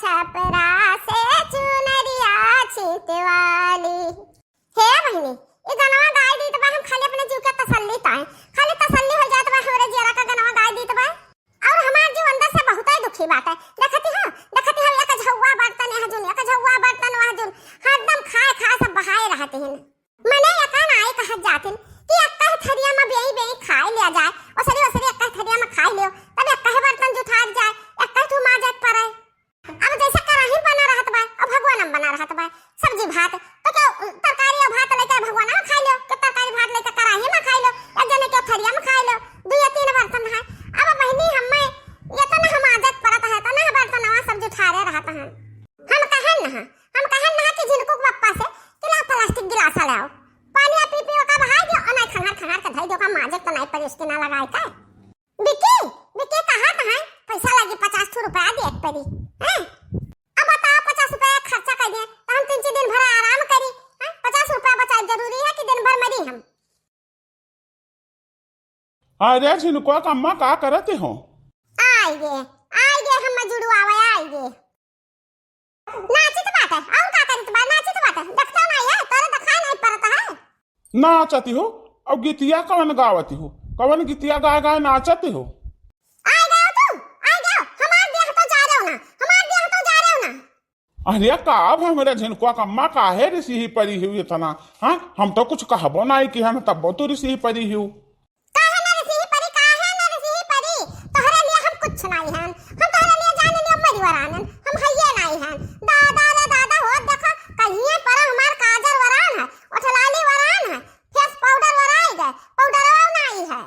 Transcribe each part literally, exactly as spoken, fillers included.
छपरा से चुनरिया छिटवाली। हे बहिनी, ई गनवा गाय दीत बा, हम खाली अपने जीव के तसल्ली ताई, खाली तसल्ली हो जात बा, हमरे जियरा का गनवा गाय दीत बा। और हमार जीव अंदर से बहुते दुखी बाटे। देखती हो, देखती हो, एक झौआ बर्तन यह जुन, एक झौआ बर्तन वह जुन, हरदम खाए खाए सब बहाए रहती हैं। मने एका नाई कहत जातिन कि एक्का थरिया में बेई बेई खाए लिया जाए, ओसरी ओसरी एक्का थरिया में खाए लियो, तब एक्का बर्तन जुठार जाए, एक्का ठू माजत पड़े। अब जैसे कराही बना रहत बा, अब भगवान में बना रहत बा, सब्जी भात, तो क्या तरकारी और भात लेके भगवान में खाए लियो, के तरकारी भात लेके कराही में खाए लियो, एक जने के थरिया में खाए लियो, दो या तीन बर्तन है। अब बहिनी हमें ये तो ना हम आदत पड़त है, तो ना बर्तनवा सब जुठारे रहत हैं। हम कहन ना, हम कहन ना कि झिनकू के पप्पा से कि ला प्लास्टिक गिलास ले आओ, पानी आ पी पी ओका बहाई दियो, और नहीं खंगार खंगार के धई दियो, का माजे तो नहीं पड़ी उसके ना लगाए का। बिक्की, बिक्की कहा कहाँ पैसा लगी, पचास ठो रुपया दे एक परी, हैं? अब बताओ पचास रुपया खर्चा कर दे, तो हम तीन चार दिन भर आराम करी, हैं? पचास रुपया बचाए जरूरी है कि दिन भर मरी हम? अरे झिनकुआ कम्मा का करत हो? आई गे, आई गे हम जुड़वावे आई गे। नाचित बाटे, और का करित बा? नाचित बाटे, देखते नहीं है, तोरे दिखाई नहीं पड़त है। नाचती हो, अब गीतिया कवन गावती हो? कवन गीतिया गाए गाए नाचती हो? आ गयो तू, आ गयो, हमार देह तो जा रहो ना, हमार देह तो जा रहो ना। अरे का अब हमरे झिनकुआ कम्मा काहे रिसिही परी हुई इतना? हाँ, हम तो कुछ कहबो नहीं कि हम तब्बो तू रिसिही परी हुई। काहे ना रिसिही परी, काहे ना रिसिही परी? तोहरे लिए हम कुछ नाई हन, हम तोहरे लिए जान लियो मरी वरानन, हम हइये नाई हन। दादा रे दादा हो, देखो, कहिए पर हमार काजर वरान है, ओठलाली वरान है, फेस पाउडर वराई गए, पाउडरवा नाई है।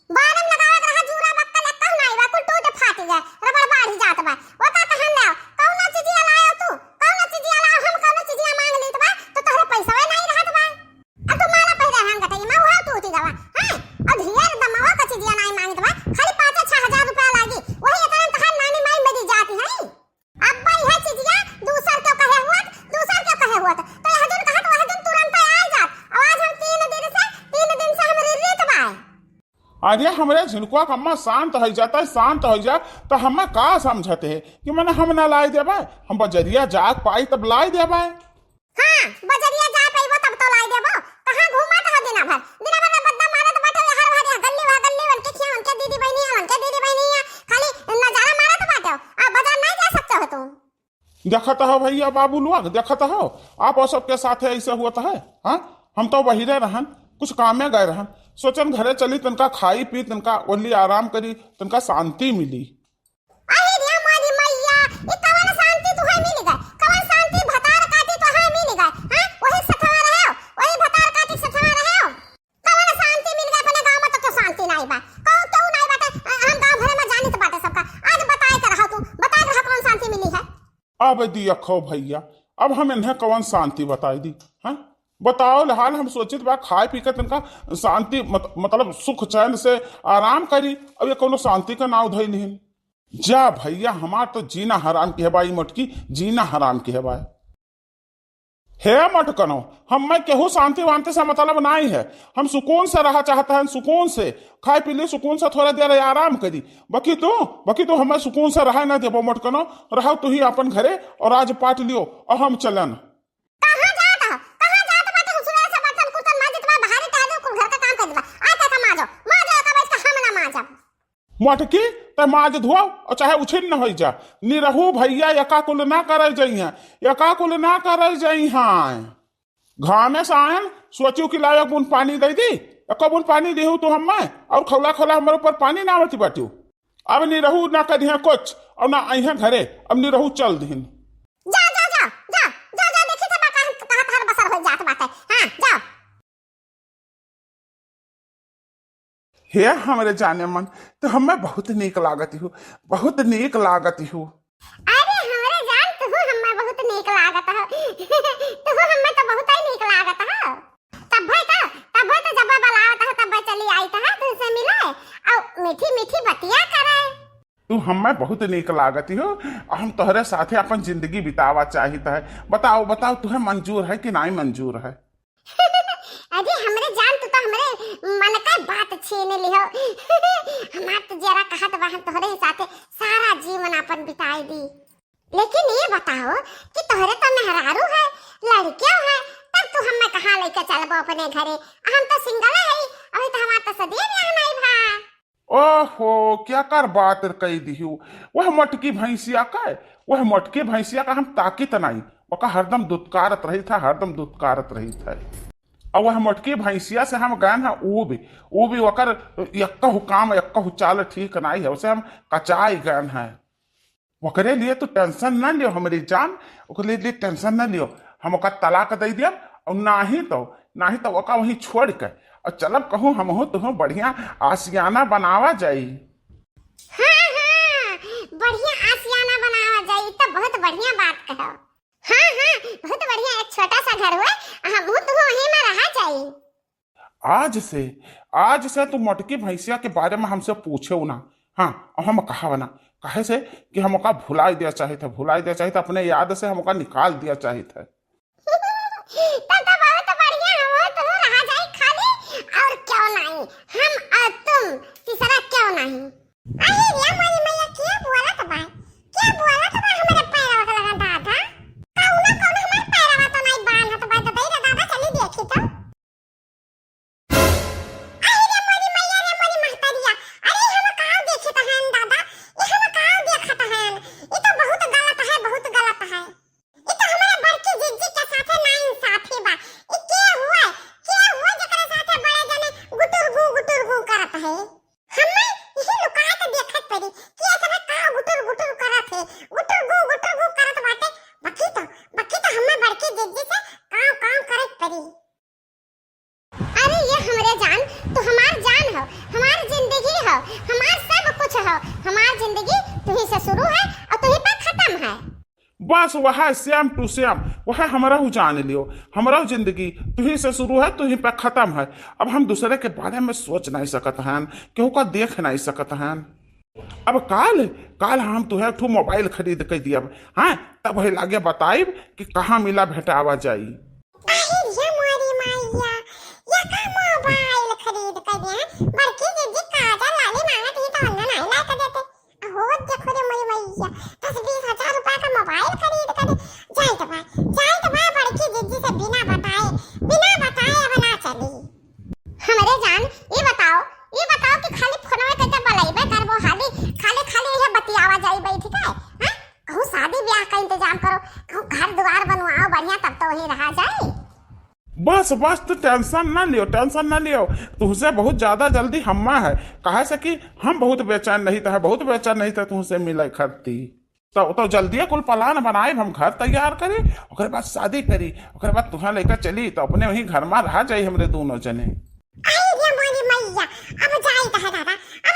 बारम लगावत रहा जूरा बक्कल, एक कहू नाई बा, कुल टूट फाट गए, रबड़ बाढ़ी जात बा। वो का कहन ले, कौनो चीजिया लायो तू, कौनो चीजिया लायो, हम कौनो चीजिया मांग लीत बा, तो तोहरे पैसवे नाई रहत बा। अब तू माला पहिरे हन गटई में, उहे टूटी गवा, हैं? और ढेर दमवा का चीजिया नाई मांगित बा, खाली पाँच छह हजार रुपया लागी, वही इतना में तहार नानी माई मरी जाती है। अब भाई है चीजिया, दूसर के कहे हुआ, दूसर के कहे हुआ, तो यह दिन कहत वह दिन तुरंत आ जात। और आज हम तीन दिन से, तीन दिन से हम रिर्रित बाय। अरे हमरे झिनकुआ कम्मा शांत हो जाता है, शांत हो जा, तो हमें का समझते है कि मने हम ना लाई देबे, हम बजरिया जाग पाई तब लाई देबे। हाँ, बजरिया जा पइबो तब तो लाई देबो। कहाँ घूमत हो दिना भर? दिना भर में बद्दा मारत बाटे, हर भर यहाँ गल्ली वहाँ गल्ली, उनके खिया, उनके दीदी बहनी है, उनके दीदी बहनी है, खाली नजारा मारत बाटे। आ बाजार नहीं जा सकते हो तुम? देखत हो भैया बाबू लोग, देखत हो, आप और सबके साथ ऐसे होता है। हाँ, हम तो बहिरे रहन, कुछ कामे गए रहन, सोचन घरे चली, तनका खाई पी, तनका ओली आराम करी, तनका शांति मिली। अरे रे मोरी मैया, ई कवन शांति तुहे मिल गए? कवन शांति भतार काटी तुहे मिल गए? हाँ? वही सथवा रहे हो, वही भतार काटी सथवा रहे हो। कवन शांति मिल गए अपने गाँव में? तो क्यों शांति नाई बा? कहू क्यों नाई बाटे? अ, हम गाँव भरे में जानित बाटे सबका। आज बताए के रहो तू, बताए के रहो कौन शांति मिली है। अब दियखो भैया, अब हम इन्हें कौन शांति बताई दी? हाँ? बताओ ले हाल, हम सोचित बा खाए पी के तनका शांति मत-, मतलब सुख चैन से आराम करी। अब ये कौनो शांति का नाव धइल हिन। जा भैया, हमार तो जीना हराम की है बा, ई मोटकी जीना हराम की है बा। हे मोटकनो, हमें केहू शांति वांति से मतलब नाई है। हम सुकून से रहा चाहत हन, सुकून से खाए पी ली, सुकून से थोड़ा देर आराम करी। बाकी तू, बाकी तू हमें सुकून से रहे ना देबो मोटकनो। रहो तू ही अपन घरे और आज पाट लियो और हम चलन। कहाँ जात हो? कहाँ जात बाटे? सुबह से बर्तन कुर्तन माजित बा, बहारी टहलू, कुल घर का काम करित बा। आ के का माजो, माजो, एका बैठ के हम ना माजब। मोटकी, ते माज धोआ और चाहे उछिन्न होई जा। निरहू भैया एका कुल ना करे जइहें, एका कुल ना करे जइहें। घामे से आयन, सोचू कि लाओ एक बूंद पानी दे दी, एको बूंद पानी दिहू तू हमें, और खौला खौला हमारे ऊपर पानी ना आवती बाटू। अब निरहू ना करिहें कुछ, और ना अइहें घरे, अब निरहू चल दिहिन। जा, जा, जा, जा, जा, जा, देखी था बा कहाँ, कहाँ तहार बसर हो जात बाटे। हाँ, जा। हे हमरे जाने मन, तो हमें बहुत नीक लागत हो, बहुत नीक लागत हो। अरे हमरे जान, तू हमें बहुत नीक लागत हो। तू हमें तो बहुत ही नीक लागत हो। तब्बे तो, तब्बे तो जब बलावत हो, तब्बे चली आइत हो तुझसे मिले, और मीठी मीठी बतिया करे। तू हमें बहुत नीक लागत हो, हम तोहरे साथे अपन जिंदगी बितावा चाहित है। बताओ, बताओ, तुहे मंजूर है कि नाई मंजूर है? अरे हमरे जान, तू तो हमरे मन का बात छीन लिहो। हमार तो जरा कहत बा, हम तोहरे साथे सारा जीवन अपन बिताई दी। लेकिन ये बताओ कि तोहरे तो मेहरारू है, लड़कियों है, तब तू हमें कहाँ लेके चलबो अपने घरे? हम तो सिंगल है, अभी तो हमार तो सदिये ब्याह नहीं भा। ओहो, क्या कर बात कही दिहू। वह मोटकी भैंसिया का, वह मोटकी भैंसिया का हम ताकित नहीं, ओका हरदम दुत्कारत रही था, हरदम दुत्कारत रही था। और वह मोटकी भैंसिया से हम गए हैं ऊब, ऊब ओकर एक्कहु काम, एक्कहु चाल ठीक नहीं है, उसे हम कचाई गए हैं। ओकरे लिए तू टेंशन ना लियो हमरी जान, ओकरे लिए टेंशन ना लियो। हम ओका तलाक दे दियब और नाही तो, नाही तो ओका वहीं छोड़ के और चलब कहूँ हमहू तुहूँ बढ़िया आशियाना बनावा जाई। हाँ, हाँ, बढ़िया आशियाना बनावा जाई, ई तो बहुत बढ़िया बात कहो। हाँ, हाँ, बहुत बढ़िया, एक छोटा सा घर हुआ, हमहू तुहूँ वहीं में रहा जाई। आज से, आज से तू मोटकी भैंसिया के बारे में हमसे पूछे ना। हाँ, और हम कहा ना, कहे से कि हम ओका भुलाई दिया चाहित है, भुलाई दिया चाहित है, अपने याद से हम ओका निकाल दिया चाहित है। तब तो बहुत बढ़िया, हम तुहूँ रहा जाई खाली, और क्यों नहीं, हम और तुम, तीसरा क्यों नहीं। अरे रे मोरी मैया, के बोलत बा, के बोलत बा हमरे पैरवा के लगा दादा? कौनो, कौनो हमार पैरवा तो नहीं बांधत बा, तो दे रे दादा, चली देखी तो। अरे रे मोरी मैया रे मोरी महतरिया, अरे हम का देखत हन दादा, ये हम का देखत हन? ये तो बहुत गलत है, बहुत गलत है। ये तो हमारे बड़की जिज्जी के साथे नाइंसाफी बा। ये के हुआ, के हुआ जेकरे साथे बड़े जने गुटुर गू, गुटुर गू करत है? हमें यही लुकाए के देखत पड़ी कि ये सब का गुटुर गुटुर करत है, गुटुर गू, गुटुर गू करत बाटे। बकी तो, बकी तो हमें बड़की जिज्जी से काम, काम करत पड़ी। अरे ये हमरे जान, तू हमार जान हो, हमार जिंदगी हो, हमार सब कुछ हो। हमार जिंदगी तुही से शुरू है और तुही पे खत्म है। बस वह same to same, वह हमरहू जान लियो। हमरहू जिंदगी तुही से शुरू है, तुही पे खत्म है। अब हम दूसरे के बारे में सोच नहीं सकत हन, केहू का देख नहीं सकत हन। अब काल, काल हम तुहे एक ठो मोबाइल खरीद के दियब, हाँ, तब वही लागे बताइब कि कहाँ मिला भेटावा जाई। अरे ये मोरी मैया, ये का मोबाइल खरीद के दिया? बड़की जिज्जी काजर लाली मांगत ही तो अन्ना नहीं ला के देते। हो देखो रे मोरी मैया, दस बीस हजार रुपया का मोबाइल खरीद के दे। जाइत बा, जाइत बा बड़की जिज्जी से बिना बताए, बिना बताए अब ना चली। हमरे जान, ये बताओ, ये बताओ कि खाली फोनवे के जब बलैबे करबो हाली, खाली, खाली यह बतियावा जाई बैठ के, हैं? कहूँ शादी ब्याह का इंतजाम करो, कहूँ घर दुआर बनवाओ बढ़िया, तब तो वहीं रहा जाए। बस, बस, तू टेंशन ना लियो, टेंशन ना लियो। तुहसे बहुत ज्यादा जल्दी हम्मा है, काहे से कि हम बहुत बेचैन नहीं था, बहुत बेचैन नहीं था तुहसे मिले खरती। तो, तो जल्दी कुल प्लान बनाए, हम घर तैयार करी, ओकरे बाद शादी करी, ओकरे बाद तुहें लेकर चली, तो अपने वहीं घर में रहा जाई हमरे दोनों जने। आई रे मोरी मैया, अब जाई तो है दादा, अब